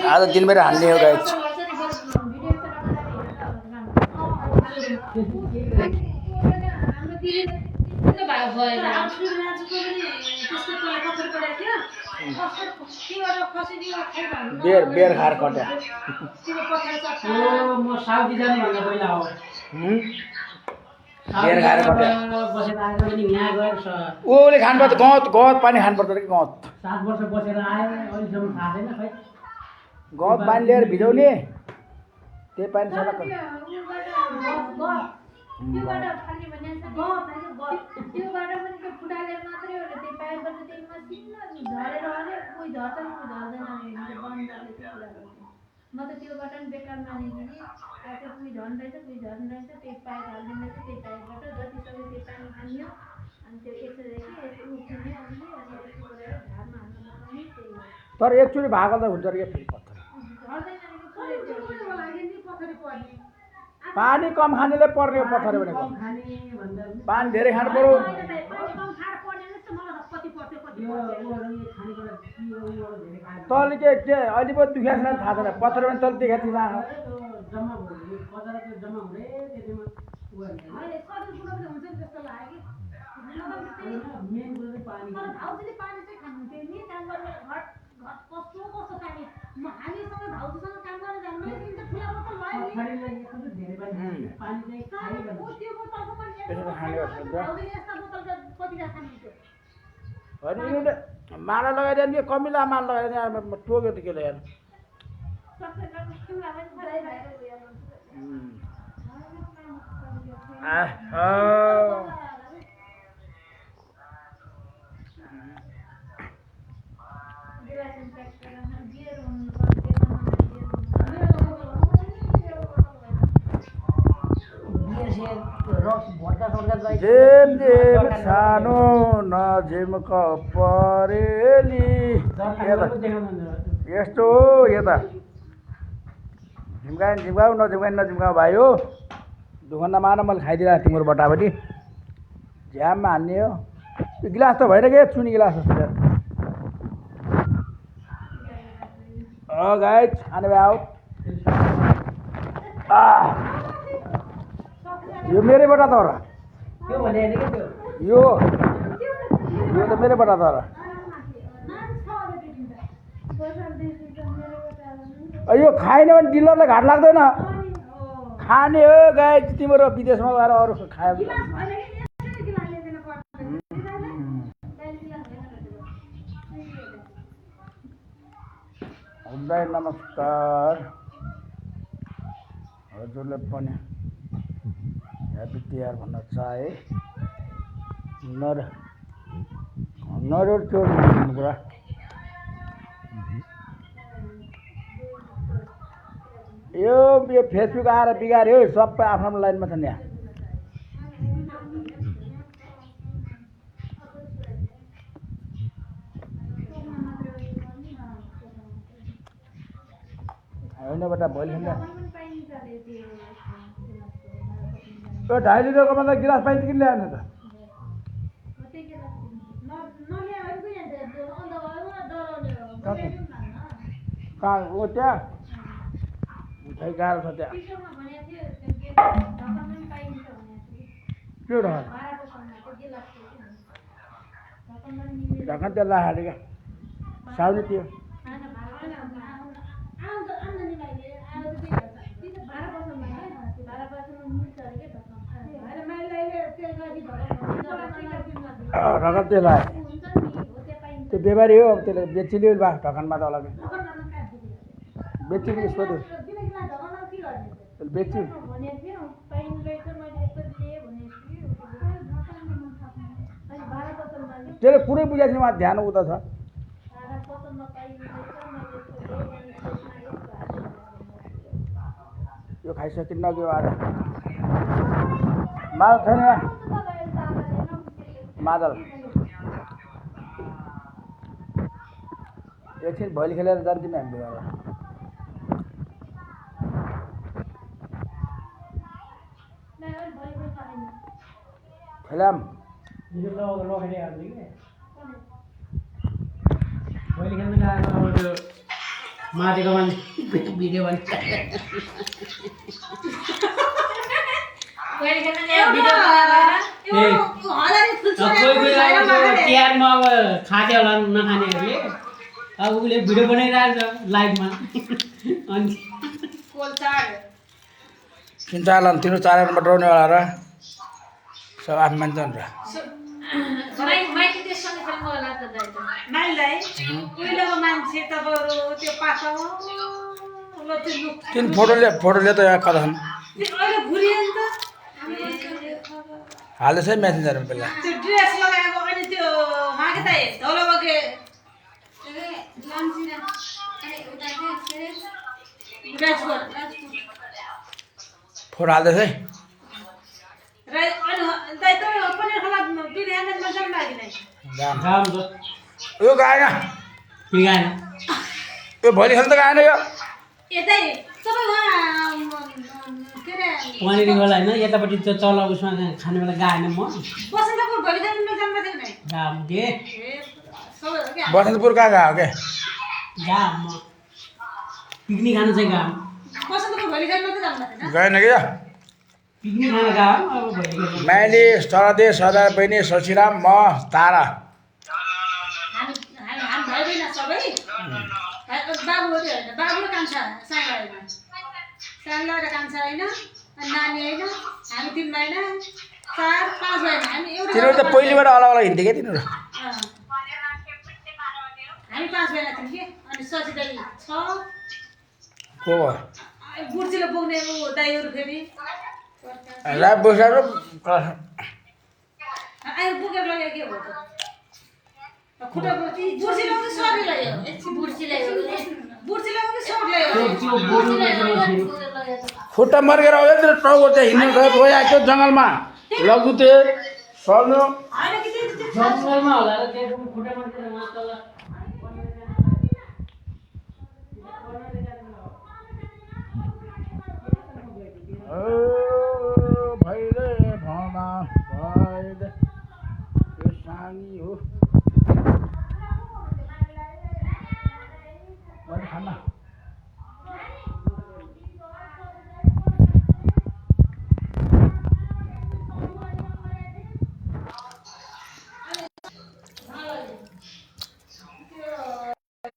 आज दिनभर हान्ने हो गाइस बेर खाएर कट्या बेर खाएर कट्या ओले खानुपर्छ गहत पानी खानुपर्छ कि गहत 7 वर्ष बसेर आए अहिलेसम्म थाहा छैन खै गहत पानी लिएर भिजाउने त्यही पानी सडक त्योबाट खाली भने त्योबाट पनि त्यो फुटाले मात्रै हो त्यो पाइपबाट त्यही मसिनो झरेर आले कोही झर्छ कोही झर्दैन बन्दले त्यो कुरा गर्छ म त त्योबाट पनि बेकार मानिदिने त्यो कोही झर्न रहेछ कोही झर्न रहेछ त्यो पाइप हाल्दिन रहेछ त्यो पाइपबाट जति सक्यो त्यो पानी खानियो अनि त्यो एकचोटि उठ्ने अनि त्यसको गरेर घाममा हाल्न नपाउने त्यही हो तर एकचोटि भागल त हुन्छ रे फेरि पत्थर झर्दैन नि पत्थर पर्ने पानी कम खानेले पर्ने पत्थर भनेको पानी धेरै खानु पर्यो तल के अहिले पो दुखिया छैन थाहा छैन पत्थर पनि तल देखाएको थिएन माला लगाइदियो कमिला माला लगाइदियो टोक्यो त के यार जेम जेम सानो नजिमक परेली यस्तो यता झिम्काउ नझिम्काउ भाइ हो दुःख नमान मैले खाइदिरहेको तिम्रो बटाबटी झ्याममा हान्ने हो त्यो गिलास त भएन के चुनी गिलास जस्तो गाइस खाने भए आऊ यो मेरै बटा त हो र यो त मेरै बटा त हो र यो खाएन भने डिलरलाई घाट लाग्दैन खाने हो गाई तिम्रो विदेशमा गएर अरू खायो नमस्कार हजुरले पनि ह्याप्पी तिहार भन्न चाहे नरोड चोर कुरा यो फेसबुक आएर बिगार्यो सबै आफ्नो लाइनमा छन् यहाँ होइन बेटा भोलि यो 2.5 लिटरको मतलब गिलास पाइन्छ कि ल्याएन त कहाँ हो त्यहाँ खै गाह्रो छ त्यहाँ के ढक्कन त्यसलाई हाल्यो क्या साउनी त्यो ढक्कन त्यसलाई त्यो बेमारी हो अब त्यसले बेचिलियो बा ढक्कनमा त अलग्गै बेचिलियो सोध्यो बेच्यो त्यसले पुरै बुझाएको थिएँ ध्यान उता छ यो खाइसकिन्न कि आज मादल छैन मादल एकछिन भैली खेलेर जान्थ्यौँ हामीले खेलाम यो लोखेले हाल्ने के मैले खेल्न गएको अब त्यो माथिको मान्छे भिडियो बन्छ मैले खेल्न गएको भिडियो बनाएर कोही तिहारमा अब खाँदै होला नखानेहरूले अब उसले भिडियो बनाइरहेको छ लाइभमा अनि तिन चार लान तिम्रो चारजना डराउनेवाला र सब आफ मान्छे र माइती त्यससँग खेल्नु होला त दाइ नाइलाई उहिलेको मान्छे तपाईँहरू त्यो पाखा तिन फोटोले त यहाँ कता छन् अहिले घुरियो नि त हाल्दैछ है म्यासेन्जरमा पहिला त्यो ड्रेस लगाएको अनि त्यो मागे दाइ धौलो बगे लाम्सिना अरे उता के राजकोट फोटो हाल्दैछ है र अनि दाइ तपाईँ पनिर खोला बिरयानीमा जानु लागि नै जाम काम त यो गएन के गाएन यो भोलि खेल्नु त गएन यो यतै तपाईँ वहाँ के अरे वहाँनिर होला होइन यतापट्टि त्यो तल उसमा खाने बेला गाएन म बसन्तपुर भोलि खेल्नु जानु थियो नि गाम के ए सबै हो क्या बसन्तपुर कहाँ गयो के गाम म पिकनिक खानु चाहिँ गाम बसन्तपुर भोलि खेल्नु त जानु थिएन गएन क्या पिकनिक खान गाम अब भोलि खेल्नु। माइली सरदे सदा बहिनी शशीराम म तारा हामी भाइ बहिनी सबै बाबु हो त्यो होइन बाबु र कान्छा सानो होइन सानो र कान्छा होइन अनि नानी होइन हामी 3 महिना 4 5 महिना हामी एउटा तिनीहरू त पहिलेबाट अलग अलग हिँड्थे क्या तिनीहरू हामी 5 महिना थियौँ कि अनि शशी दाइ 6 को भयो बुर्जीले बोक्ने ऊ दाइहरू फेरि रात बसेर आयो बोकेर लग्यो के हो त खुट्टा बुर्जी बुर्जीले कि सरी लाग्यो एकछिन बुर्सीलाई बुर्जीले कि सर लाग्यो त्यो बोर्डमा खुट्टा मर्केर आउँदै त्यो टाउको चाहिँ हिँड्नु गइरहेको थियो जङ्गलमा लग्नु त्यो सर्नु होइन कि त्यो जङ्गलमा होला र त्यो खुट्टा मान्छे तल ओ